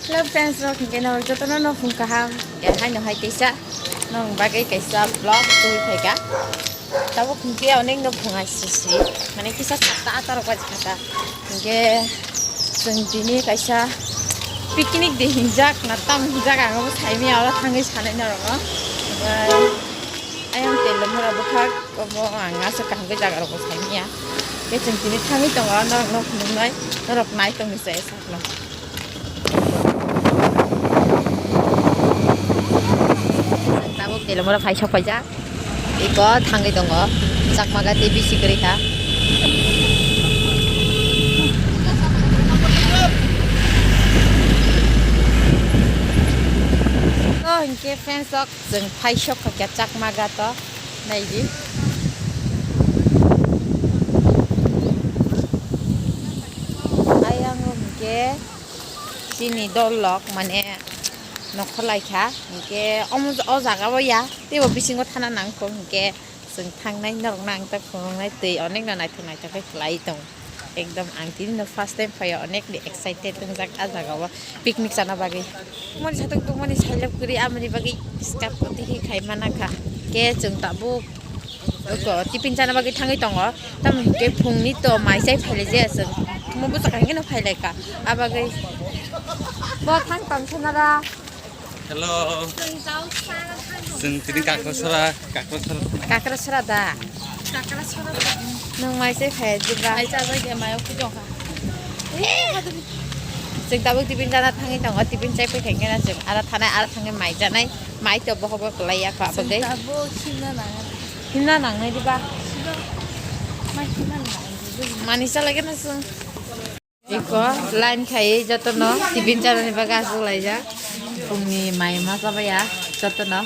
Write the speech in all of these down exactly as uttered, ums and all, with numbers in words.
Hello friends rok, hingke no jotono no phung kaham. Ya, hai no hai teisa nong bagwi kaisa vlog twi phaika. Tabuk hingke onek no phung ai sisi. Mane kisa satta atta rok baji khata. Hingke chwng tini kaisa picnic de hinjak na tam hinjak ang bo saimi aro thangwi sanai norok no. Ayang telo mura bukhak obo ang aswk kaham khe jaga rok bo saimiya. Hingke chwng tini thangwi tongo norok no phunuknai norok nai tongni se sakno. Tabuk Telamura phai sok paijak. Iko thangwi tongo. Chakmaga tei bisi kwrwi kha. To hinkhe friends rok, chwng phai sok kha Chakmaga to. Naidi. Ayang hinkhe chini dol rok mane nokhor lai kha, hinkhe omo, o jaga o ya, teibo bisingo thana nang kho, hinkhe chwng thangnai norok no ang ta phunuknai twi onek no naithok naithok khe kwlai tongo. Ekdom ang tini no first time phaio, onek ni excited wngjak a jaga o picnic chana bagwi. Moni satok tongmani sailab kwrwi, amoni bagwi skap twi khai mana kha, hinkhe chwng tabuk Oko, tiffin chana bagwi thangwi tongo. Tamo hinkhe phungni to mai chai phailai jaya chwng. Omo bwswk hinkhe no phailai kha. Abagwi bo thang tong khena da. Hello. Chwng tini Kakrasora, Kakrasora. Kakrasora da. Nwng mai chai phai diba? Mai chajak ya, mai okhi tong kha. Chwng tabuk tiffin chana thangwi tongo, tiffin chai phai khankhe na chwng ara thanai, ara thangwi mai chanai, mai to bohok bohok kwlai ya kha abagwi. Chwng tabuk himna nang. Himna nangnai diba? Sido. Mai himna nang. Mani chalai gana chwng. Iko line khai jotono tiffin chanani bagwi aswk laijak. Phungni mai ma chabaya jotono.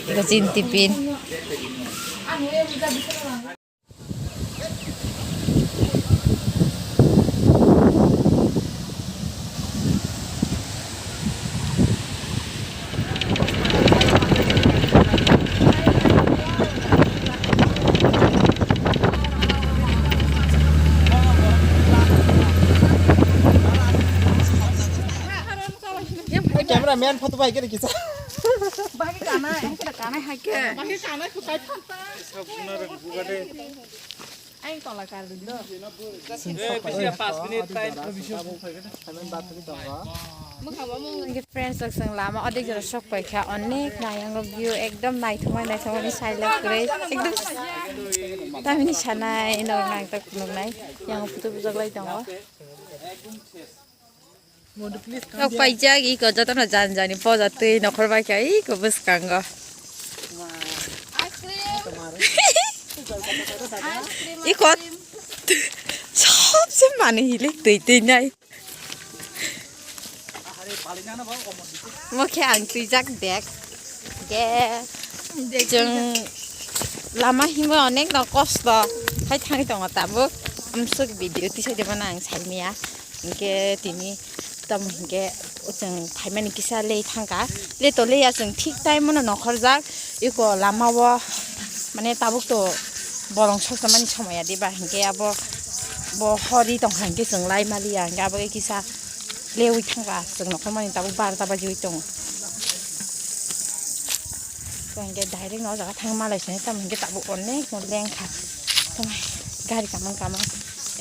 Iko chini tiffin. Camera man photo bai kiri kisa. Bahai kana, ang kira kana hai ke. Bahai kana ku kai thanta. Sabuna rang buga de. Ang tola kar din do. Eh, bisi pas minute time. Friends rok chwng lama odek jora sok pai kha, onek nayang view ekdom naithokmani naithokmani sailok kwrwi ekdom tamini sanai norok nang tok phunuknai yang photo bujak lai tongo. Nok paijak iko jotono jan jani poja twi nokhor bai kha iko bwskango. Iko sobse mani hilik twi twi nai. Mo khe ang twijak bag. Ge. Chwng lama himwi onek no kosto khai thangwi tongo tabuk. Amsuk video tisai de mano ang saimaya. Hinkhe tini tamo hinkhe chwng phaimani kisa lei thangkha. Lei to leiya chwng thik time no nokhorjak. Iko lama o mane tabuk to borong soksa mani somaya diba hinkhe abo bo hori tongkha hinkhe chwng lai maliya hinkhe abo kisa lewi thangkha chwng nokhormani tabuk barota bajiwi tongo. Hinkhe direct no o jaga thangwi malai sini tamo hinkhe tabuk onek no lengkha. Tamo gari kamang kamang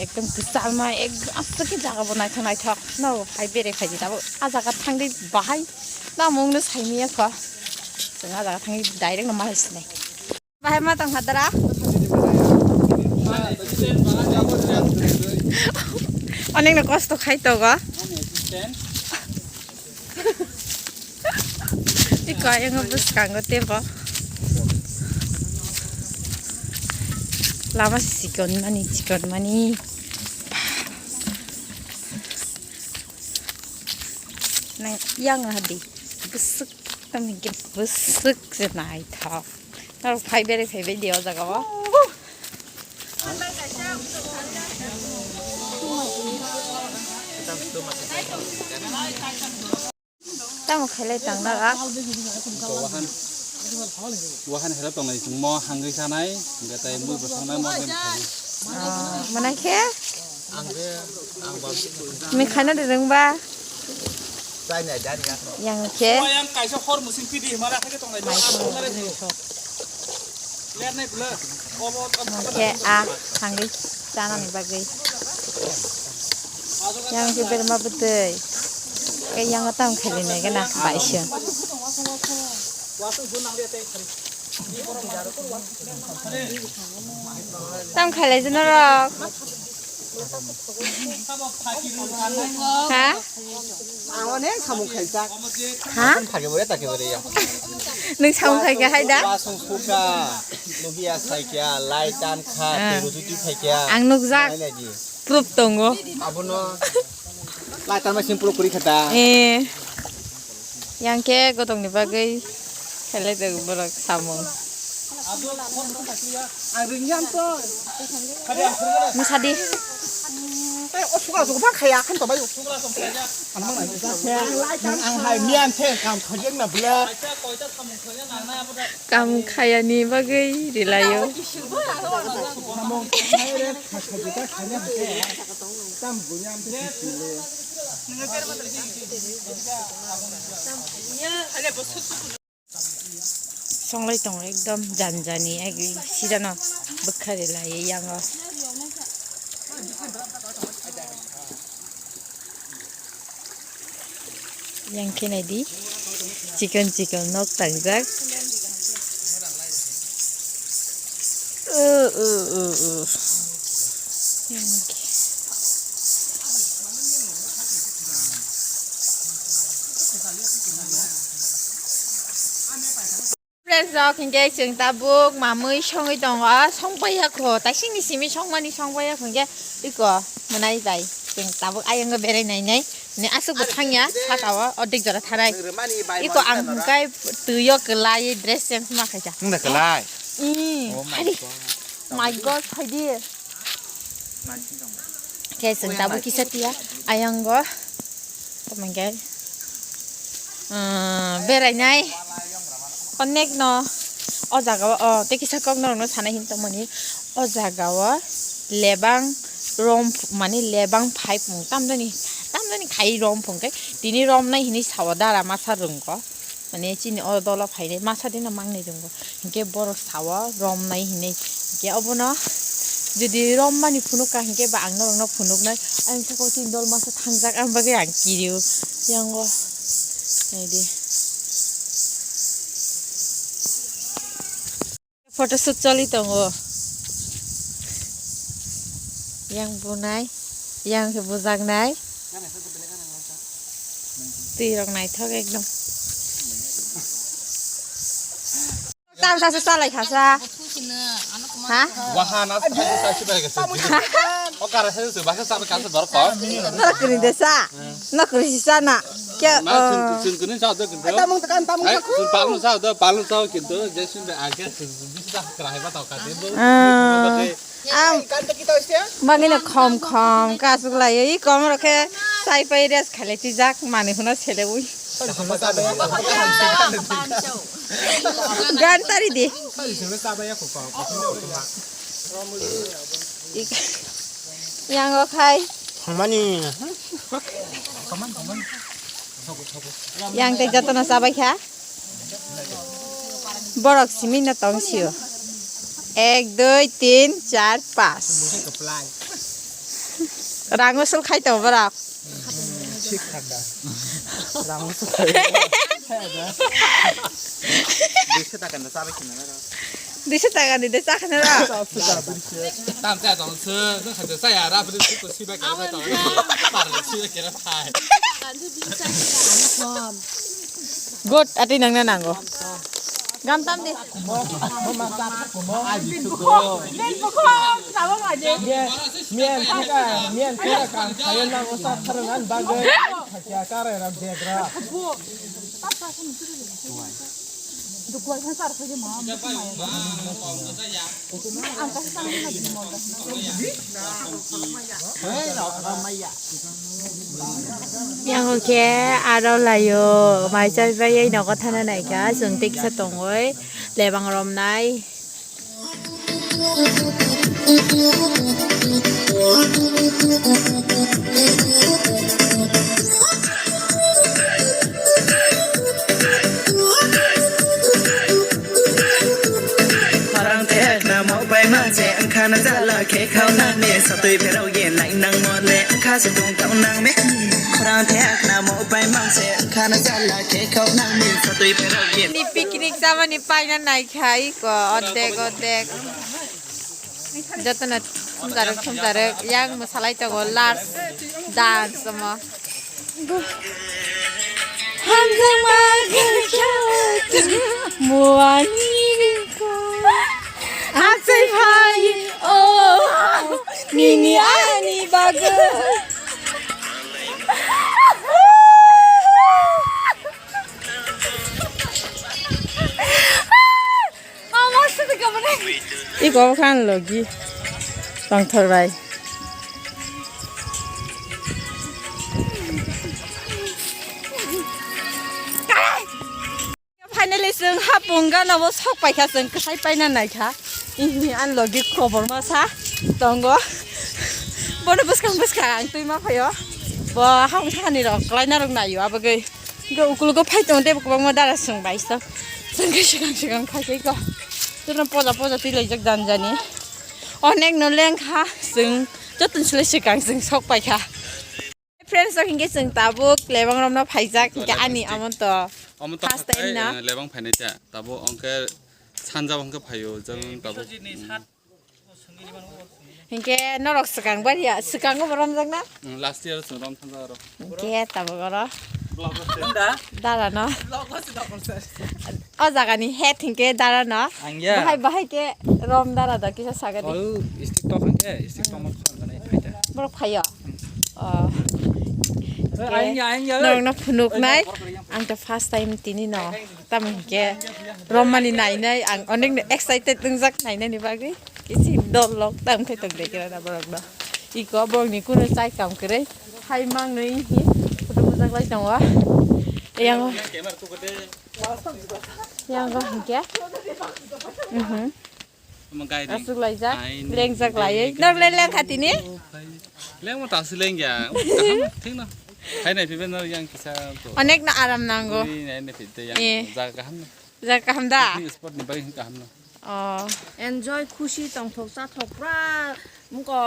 ekdom kwchalma ekdom aswk khe jaga bo naithok naithok no hai bere phaidi tabuk a jaga thangdi bahai. Tamo wngno saimanya kho. Chwng a jaga thangwi direct no malai sinai. Bahai ma tong hadra. Onek no kosto khai togo. Iko ayang bwskango tebo. Lama si chikon mani, chikon mani. Nang yang hadi. Bwswk. Tamo hinkhe bwswk se naithok. Norok phai bere phaibai di o jaga o. Tamo khailai tang nara. Wahan, wahan help tongnai chwngmo hangwi sanai, hingkhe tei mui bo songnai mo game khainai. Ah, mwnai khe? Ang khe, ang ba. Mui khaina de rwngba. Yang khe. Yang kaisa hor musing pidi himara khe tongnai. Yang khe a thangwi chanani bagwi. Yang khe berma bwtwi. Khe yang tam khailainai gana baising. Tam khailai jano rok. Ha? Ang onek samung khaijak. Ha? Thake bore, take bore ya. Nwng samung khaikha hai da? Wasung suka, nugia saikya, lai tan kha, ah, teru tuti khaikya. Ang nukjak. Nai nai di. Proof tongo. Abono lai tan ma sim proof kuri khata. Eh. Yang khe gotongni bagwi khailai tongo borok samung. Ang ringyan to. Musadi. Tei o sukla sukla khaya khan to bayu. Ang hai miyan the kam khajeng na bla. Kam khayani bagwi rilayo. Songlai tongo ekdom janjani, ek sidano bwkha rilayo yango. Yang khe naidi, chikon chikon nok tangjak. Uh, uh, uh, uh. Yang khe. Friends rok, hinkhe chwng tabuk mamwi songwi tongo, songpaiya kho, taisingni simi songmani songpaiya kho, hinkhe iko mwnai bai chwng tabuk ayang berai nai nai, ni aswk bo thangya saka o, ordek jora thanai. Iko ang hwnkhe twi o kwlai dress change ma khaisa. Nwng da kwlai? Ih, oh my God. My God, phaidi. Khe chwng tabuk kisa tiya ayango. Tamo khe, ah, berainai. Onek no o jaga o, o, tei kisa kok norok no sanai hin tongmani. O jaga o lebang rom, mani lebang phai pung tamjani, tamjani khai rom pung khe tini romnai hinui sao dara masa rwngko. Mane chini o dolo phainai masa dino mangnai rwngo. Hinkhe borok sao romnai hinui. Hinkhe obono jodi rommani phunukha hinkhe ba ang norokno phunuknai. Ayang sakao chini dol masa thangjak, ang bagwi ang kirio. Yango. Naidi. Photoshoot choli tongo. Yang bunai, yang khe bujaknai. Twi rok naithok ekdom. Tam sasa salai khasa. Ha? Wahana sa sa si bai ga sa. O kara sa su ba sa sa ka sa dor ko. Nokri desa. Nokri sisa na. Kya? Chun chun sa do kintu. Tamung tekan tamung sa ku. Palung sa do palung sa kintu. Jesun be age. Bisa kra hai ba tau ka din. Ah. Am, bagino khom khom kasuk lai, i kom rokhe sai pai rest khaile tijak mani huna sele ui. Gan tari di. Yang o khai. Thangmani. Yang tei jotono chabai kha. Borok simi no tong sio. Ek, dui, tin, char, pas. Rang usul khai to borok. Rang usul khai. Duiso taka ni de chakha na ra. Tam cha tong se, no kha de cha ya ra, bri su ko si ba ke ra to. Par le si ba ke ra phai. Good, ati nang na nango. Gam tam di. Mian thaka, mian thaka kam khayo na usa kharan bagwi. Kya kare ram degra. Yang khe aro layo, mai chai bai nogo thana naikha, chwng tei kisa tongoi, lebang romnai. Khe khao nang ni satwi pherao ye nai nang mo le wngkha se tong tong nang me. Khorang the akna mo pai mang se wngkha na jala khe khao nang ni satwi pherao ye. Ni picnic chamani paina nai khai ko ordek ordek. Jotono thumjarwk thumjarwk yang mwsalai tongo last dance omo. Hamjakma khe muani ko achai phai o nini ani bagwi. Iko khan logi tongthor bai. Finally, chwng hapung gana o sok paikha, chwng kwsai paina naikha. Ini an logi kobor masa tongo. Bono bwskang bwskang ang twi ma phaio. Bo hapung thani rok klaina rok naio abagwi. Go ukulugo phai tongo tei kwbangma dara chwng bai sa. Chwng khe swkang swkang phai tei go. Jotono poja poja twi laijak jani jani. Onek no lengkha chwng jotoni slai swkang chwng sok paikha. Friends rok hinkhe chwng tabuk lebang romno phaijak hinkhe ani amo to Omo to first time hatai, na. Eh, lebang phainai ta. Tabuk ongkhe sanja ongkhe phaio jang tabuk. Hinkhe norok swkang bariya, swkango bo romjakna? Mm, last year swng rom thangja oro. Hinkhe tabuk oro. Vlog o swng da? Dara no. Vlog o swng da, sir. O jaga ni head hinkhe dara no. Ang ya. Bahai, bahai khe rom dara da kisa sagadi. Oh, stick tok hinkhe, stick tok mo thang kana phaita. Borok phaio? Oh. Eh, ayang ya, ayang ya, eh. Norok no phunuk nai. Ang to first time tini no. Tamo hinkhe romani nainai ang onek no excited wngjak nainani bagwi. Kisi dol lok tam khe tong de kira da borok no. Iko borok ni kunu chai kam kwrwi hai mang nwi hi photo bujak lai tongo. Yang yang go hinkhe. Mhm. Omo guiding. Aswk laijak, ai, lengjak laiwi. Norok le lengkha tini? Lengma ta aswk lengya. Kaham, thik no. Hai nai phibe no yang kisa to. Onek no aram nango. Ui, nai nai phite yang. Eh. Jaga kaham no. Jaga kaham da? Picnic spot ni bagwi kaham no. Oh. Enjoy, khusi, tongthok, chathok, pura mungko,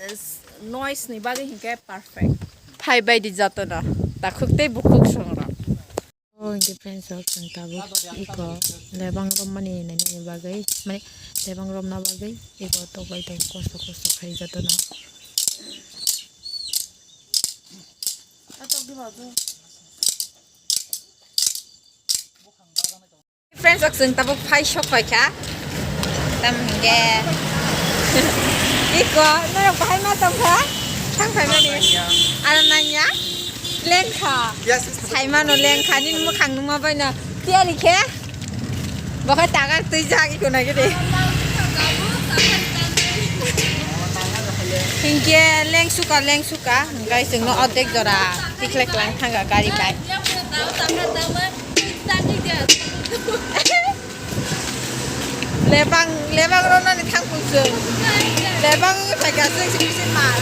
eh, noise ni bagwi hinkhe perfect. Phai bai di jotono. Takhuk tei bukhuk songrok. O hinkhe friends rok chwng tabuk iko lebang romani nainani bagwi mane lebang romna bagwi iko tok bai tok kosto kosto khai jotono. Friends rok chwng tabuk phai sok paikha. Tam hinkhe. Iko, norok bahai ma tongkha? Thang phaimani. Aram nangya? Lengkha. Yes, yes. Saimano lengkha, nini mwkhang nungma baino. Tiyari khe? Bokhai tagar twijak, iko naigidi. Hinkhe lengsuka, lengsuka. Hinkhe chwngno ordek jora tikhlek lang thangkha gari bai. Lebang, lebang romnani thangphung chwng. Lebang wngwi phaikha chwng se bisi mal.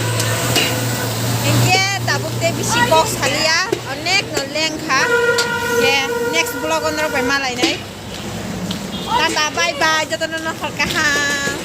Hinkhe tabuk tei bisi kok saliya, onek no lengkha. Hinkhe next vlog o norok bai malainai. Tata, bye bye, jotono no hor kaham.